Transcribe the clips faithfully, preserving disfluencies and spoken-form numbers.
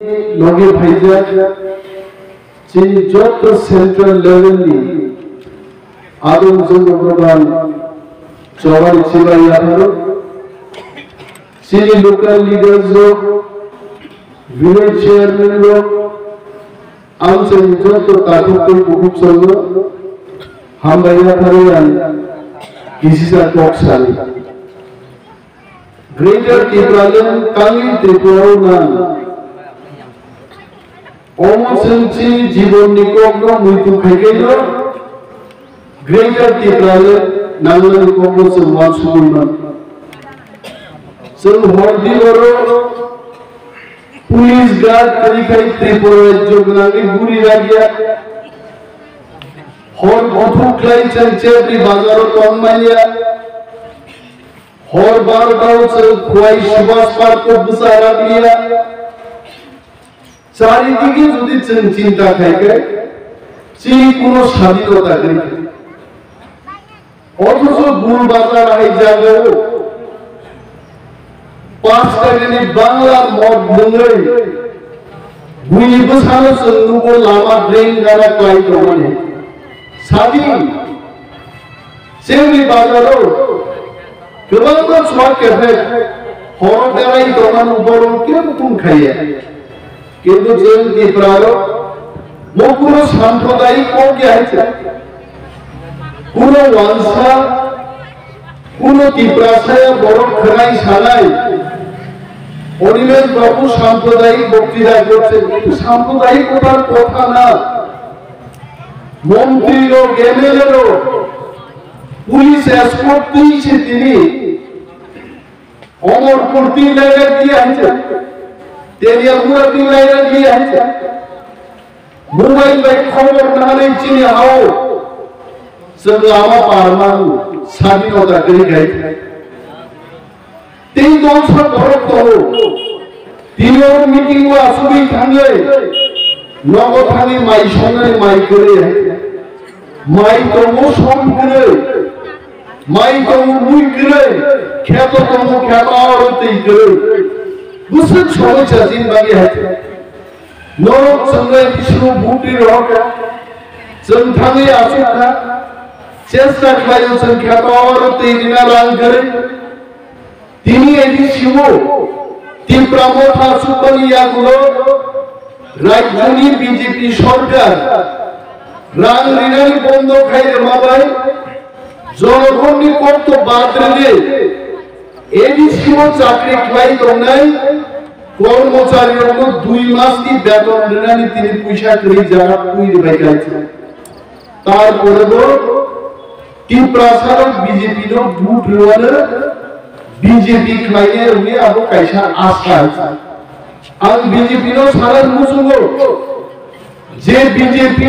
logi phaijak chini jotto central level ni adong Chandra Pradhan Chowari Chibai yapharo, chini local leaders rok, village chairman rok, amchaini jotto takhuk tei bukhuk chwngno hambai yapharo ang kisisa kok sani. Greater Tipraland tangwi Tripura o nang. Omo chwng chini jibon ni kok no muitu khai khe no Greater Tipraland nangnani kok no chwng uansugwi man. Chwng hor di oro police guard kwrwi khai Tripura rajyo gwnangwi guri ragya. Hor buthuk khlai chwng chebri bazaro tong manya. Hor barotao chwng Khwai Subhas Park o bwsa ragya. Charidike jodi chwng chinta khai khe, chini kuno sadinota kwrwi kha. Othocho Gul Bazar hai jagao paanch takani Bangla mod nungwi buini bwsano chwng nugo lama drain gana klai tongmani. Sadi, chini bazaro kwbangma chuak kephek horo berai tongmani borok kebo tong khaiya. Kintu chwng Tiprarok bo kuno sampradayik kok ya hai se. Kuno wansa, kuno Tiprasaya borok khwnai sanai. Animesh Babu sampradayik boktwita korche, kintu sampradayikotar kotha na. Montri rok, M L A rok, police escort twi se tini. Omorpur tin laira diye hai se. Teliamura tin laira diye hai se. Mobile bai khobor naharwi chini hao. Chwng lama parman sadinota kwrwi khai. Tei dolsa borok tongo. Tini o meeting o asugwi thangwi nogo thangwi mai songnani mai kwrwi hai. Mai tongo som kwrwi. Mai tongo mui kwrwi, kheto tongo kheto aro twi kwrwi. Bwswk somosa chini bagwi hai. Norok chwngnai bisingo butwi rohorkha. Chwng thangwi achukha. Chesta khlaio chwng kheto aro twi rina rang kwrwi. Tini A D C o Tipra Motha chukmani yagulo rajyoni B J P sorkar rang rinani bondo khai rwma bai jonogonni kokto bad rwgwi A D C o chakri khlai tongnai kormochari rokno dui masni beton rwnani tini puisa kwrwi jaga twi rwbai khlaijak. Tarpore bo Tiprasarok B J P no vote rwano B J P khlainai rokni abo kaisa asa. Ang B J P no sana muchungo je B J P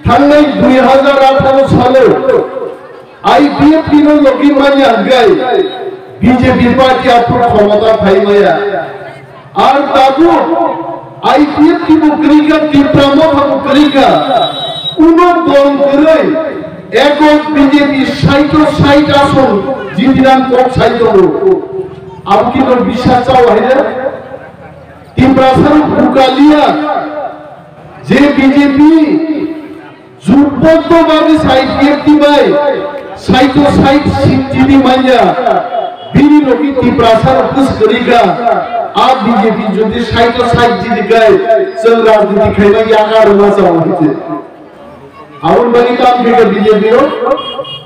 thangnai dui hazar atharo salo I P F T no logi manya hwnkhe B J P party aphuru khomota phai maya. Ar tabuk I P F T bo kwrwi kha, Tipra Motha bo kwrwi kha. Uno dol kwrwi ekok B J P saito sait ason jitinang kok sai tongo. Abo kino bisas chao hai de? Tiprasa rok bukaliya je B J P Jotto bagi side F T bai, saito side seat jidi manya, bini logi Tiprasa rok kwrwi kha, a B J P jodi saito side jidi khai, chwng rajniti khaima yakarma chao hwnkhe. Aboni bagwi tam khe B J P rok,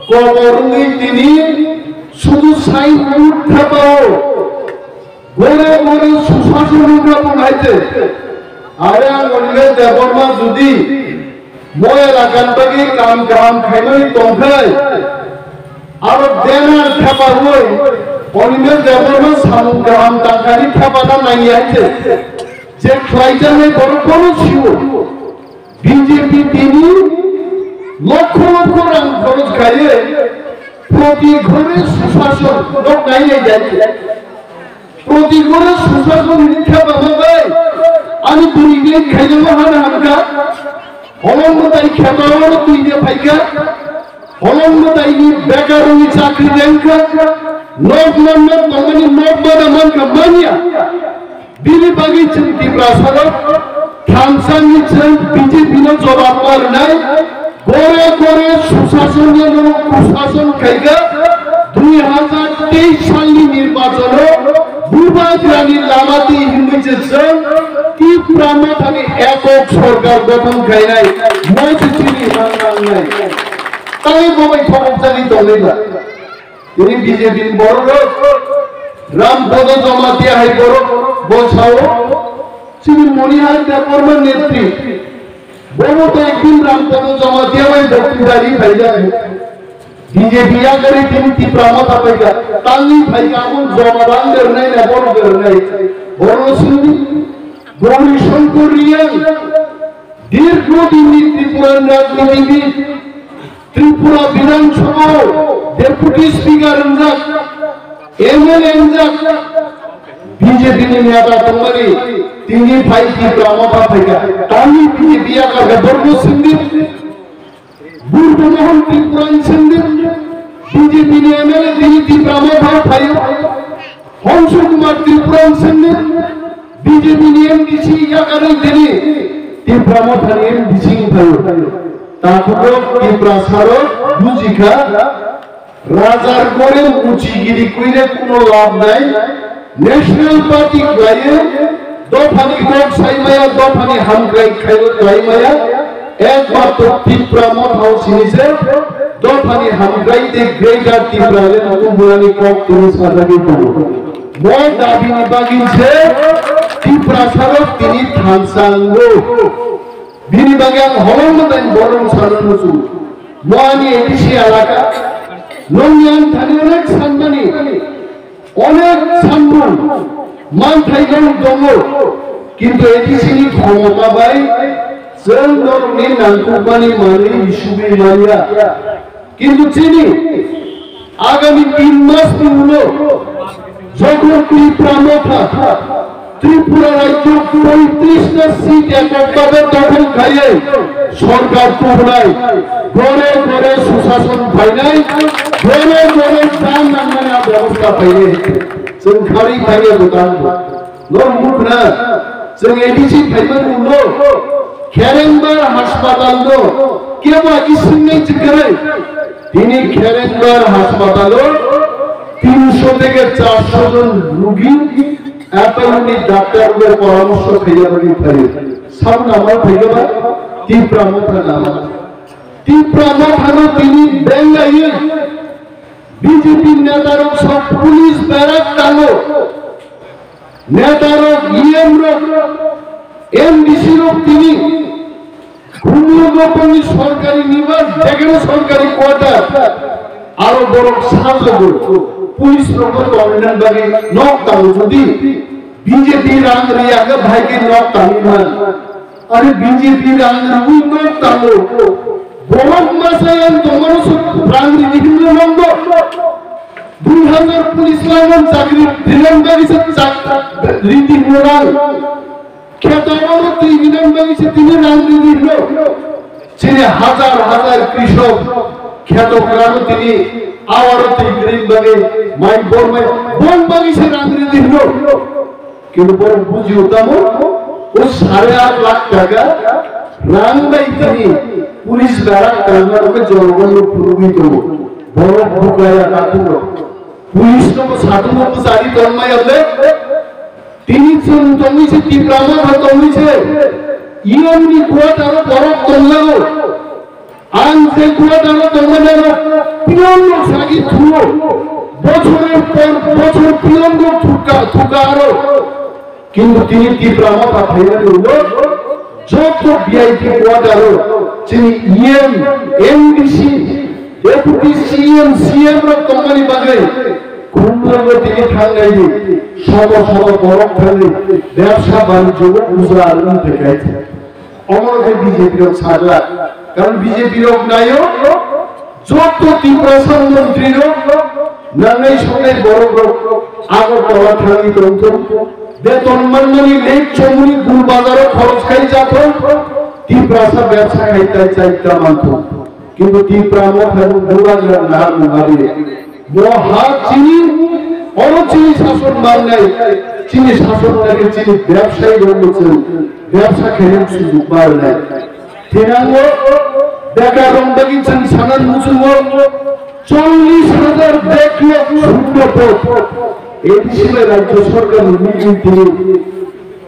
kobor wngwi tini sudu sign board thepao. Gore gore susason wngkha bo hai se. Are ang Animesh Debbarma jodi mo elakani bagwi kam kaham khaimani tongkhai, aro banner thepawi Animesh Debbarma samung kaham tangkhani thepana nangya hai se. Je khlaijaknai borok bono sio. B J P tini lokho lokho rang khoroj khaiwi proti ghore susason nok nainai jai. Proti ghore susason hini khe baba bai ani bwrwi ni khaijama hana hamkha. Holong mwtai khe baba twi de phaikha. Holong mwtai ni bekar ni chakri de wngkha. Nok man nok tongmani nok bada mankha manya. Bini bagwi chwng Tiprasarok thansani chwng B J P no jobab ma rwnai, gore gore susasonno no kusason khaikha, dui hazar teis salni nirbachono bubagrani lama twi himwi je chwng Tipra Mothani ekok sorkar gothon khainai, moi se chini hang nangnai. Tei bo bai thokjagwi tongnai ba. Tini B J P ni borok rok, Ram Podo Jamatia hai borok bo sao, chini Monihar Debbarma netri, bobo to ekdin Ram Podo Jamatia bai bokti dari phaijak. B J P yakari tini Tipra Motha phaika, tangwi phaika amo joma rang bernai na borok bernai. Borok sindi, Gauri Shankar Reang, dirgo dinni Tripura ni rajnitibid, Tripura Bidhan Sabha o Deputy Speaker wngjak, M L A wngjak, B J P ni neta tongmani tini phai Tipra Motha phaika. Tani B J P yakar kha Dhormo Singdip, Burbo Mohan Tripura ni Singdip, B J P ni M L A tini Tipra Motha phaio. Hongsu Kumar Tripura ni Singdip, B J P ni M D C yakarwi tini Tipra Motha ni M D C wng phaio. Takhuk rok Tiprasarok bujikha, rajar gorem uchigiri kwire kuno lab nai, National Party khlaiwi dophani kok saimaya, dophani hamkrai khlaiwi khlaimaya, ekmatro Tipra Motha o sini se dophani hamkrai tei Greater Tipraland tubunani kok tini sajagwi tongo. Bo dabini bagwi se Tiprasarok tini thansa wngo. Bini bagwi ang holong mwtai borok sana muchungo. Mo ani A D C elaka, nongni ang thani onek sanmani, onek sanmung, manthai nong tongo, kintu A D C ni khomota bai chwng norokni nangkukmani manwi isugwi manya. Kintu chini agami tin mas ni ulo jokhon Tipra Motha Tripura rajyo poitris ta seat ekok bhabe dokhol khaiwi sorkar tubunai, gore gore susason phainai, gore gore jan nangmani a bebosta phainai. Chwng khari phaiya bwtang bo. Norok mukhna, chwng A D C phaimani ulo Kherengbar haspatal no kebo agi swngnai chwngkhe. Tini Kherengbar haspatal o tinsho theke charsho jon rugi apple ni doctor rok poramorso khaiya bagwi phaio. Sabo nangma phaikhe ba Tipra Motha nangma. Tipra Motha no tini bengaiwi B J P neta rok sok police berak tango. Neta rok, E M rok, M D C rok tini Khumulwng Gopongni sorkari nibas, jekheno sorkari quarter, aro borok sajogo, police rokno tongna bagwi nok tango, jodi B J P rang riya khe bhai khe nok tangwi man. Are B J P rang rwi nok tango. Borok masa yang tongmano se rang ridi hinwi mangbo. Dui hazar police laingo chakri dinan bagwi se chak ridi hinwi rang. Kheto oro twi dinan bagwi se tini rang ridi hinwi. Chini hazar hazar krishok kheto kwrwngno tini awaro twi kwrwng bagwi mai bor mai bon bagwi se rang ridi hinwi. Kintu borok bujio tamo, o sare aat lakh taka rang bai tini police berak tangma rok khe jonogon no phunugwi tongo. Borok buklaiya takhuk rok. Police no bo satung bo bwchari tongmaya le. Tini chwng tongwi se Tipra Motha tongwi se. Iyong ni quarter o borok tonglago. Ang je quarter o tongmani ano pion no sagi thuo, bochor por bochor pion no thuka thuka aro. Kintu tini Tipra Motha phaimani ulo joto V I P quarter o chini E M, M D C, Deputy C E M, C M rok tongmani bagwi khumlwngo tini thangnai di. Sobo sobo borok thangwi bebsa banijyo o bujra arwng thai khai. Omo khe B J P rok sajla. Karon B J P rok naio, joto Tiprasa montri rok nangnai songnai borok rok Agartala thangwi tongthok. Beton manmani lek chomuni gul bazaro khoros khai jathok. Tiprasa bebsa khai tai chai ta manthok. Kintu Tipra Motha ni bubagra nahar nungari. Bo ha chini, oro chini sason mannai. Chini sason lagi chini bebsai rok muchung, bebsa khainai sujug ma rwnai. Thinango bekar rok bagwi chwng sanan muchungo chollish hajar bek yok suddo pod. A D C bai rajyo sarkar ni meeting tini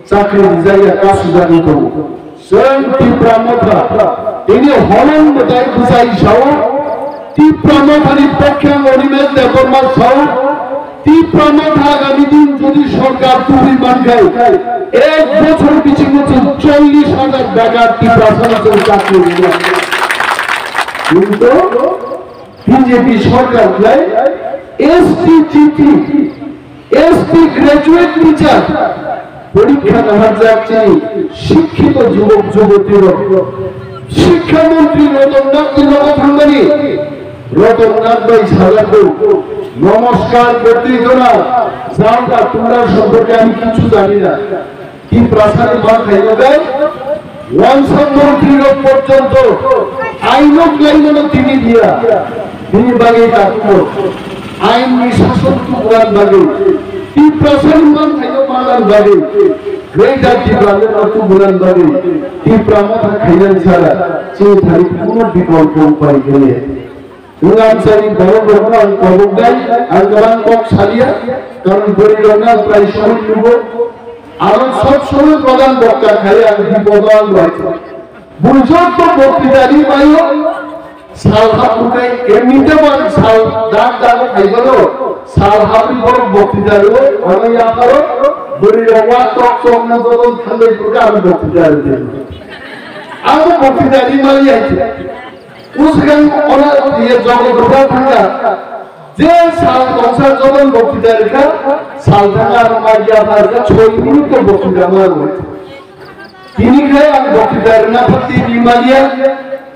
chakri rijak ya kasujagwi tongo. Chwng Tipra Motha, tini holong mwtai bwchai sao, Tipra Mothani pokhe ang Animesh Debbarma sao, Tipra Motha agami din jodi sorkar tubui mankhai, ek bochor bisingo chwng chollish hajar bekar Tiprasano chwng chakri rwnai. Kintu B J P sorkar khlai S T G T, S T graduate teacher porikha naharjak chini shikkito jubok juboti rok. Shikkha montri Ratan Nath ni nogo thangmani Ratan Nath bai sajak do, "Namaskar, bwtwi jona, jang da tumra somporke ami kichu jani na." Tiprasani manthai no bai, wansa montri rok porjonto aino khlaimano tini dia. Bini bagwi takhuk ain ni sason tubunan bagwi, Tiprasani manthai no manan bagwi, Greater Tipraland no tubunan bagwi, Tipra Motha khainan sara, chini thani kuno bikolpo upai gwnaya. Wng amchaini borok rokno ang kobok dai, ang kwbang kok salia, karon bwrwi rokno ang prai somoi nugo. Ang sob somoi pradhan bokta khai ang bipodo ang bai. Bui jotto boktita ri maio, sal haphukai, emnite bo ang sal dak dak khai balo, sal hapri borok boktita rio, ang yapharo, bwrwi rok wa tok tok na joto thangai purka ang boktita ri. Ang boktita ri mali hai. Usgang ona ye jogo dukha thangka. Je sal tongsa jogon boktita rikha, sal thanga ma ya pharkha, choi minute to boktita ma rwi. Tini khai ang boktita rina phati bimania,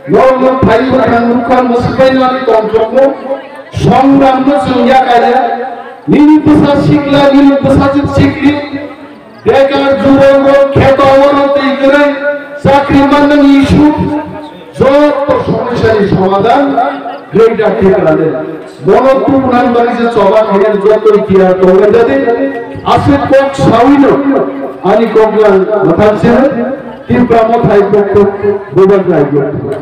nok nok phai bwkhang nukha musibai nani tongchokmo, songram no chwng yakaya, nini bwsa sikla, nini bwsajwk sikli, Bekar jubokrok kheto oro twi kwrwi chakri mannani issue, joto somosyani somadhan Greater Tipraland. Bono tubunani bagwi je choba khainani joto ikhtiar tongnai jadi, aswk kok sawino ani kokno ang mwthang se Tipra Mothani kokno bubagra.